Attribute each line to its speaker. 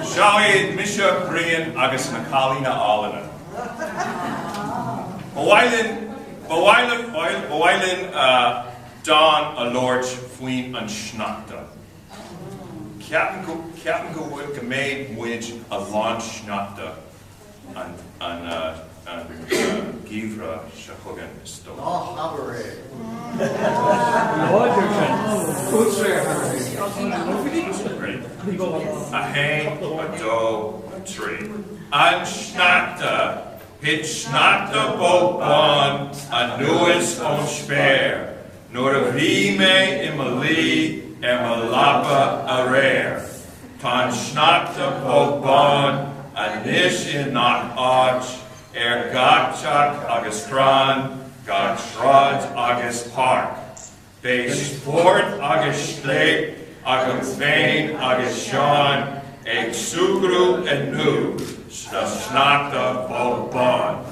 Speaker 1: Seo iad mise, Brian agus na cailíní álainne. Ba mhaith linn, ba mhaith linn, ba mhaith linn dán a labhairt faoin an sneachta. Ceapaim go, ceapaim go bhfuil, go mbeidh muid a lán sneachta an geimhreadh seo chugainn, is dócha.
Speaker 2: Ná habair é.
Speaker 3: Láidir sin.
Speaker 1: 1, 2, 3. An sneachta! Thit sneachta bog bán anuas ón spéir nuair a bhí mé i mo luí ar mo leaba aréir. Tá an sneachta bog bán anois i ngach áit, ar gach teach agus crann, gach sráid agus páirc. Beidh spórt agus scléip agam féin agus Seán ag súgradh inniu sa sneachta bog bán.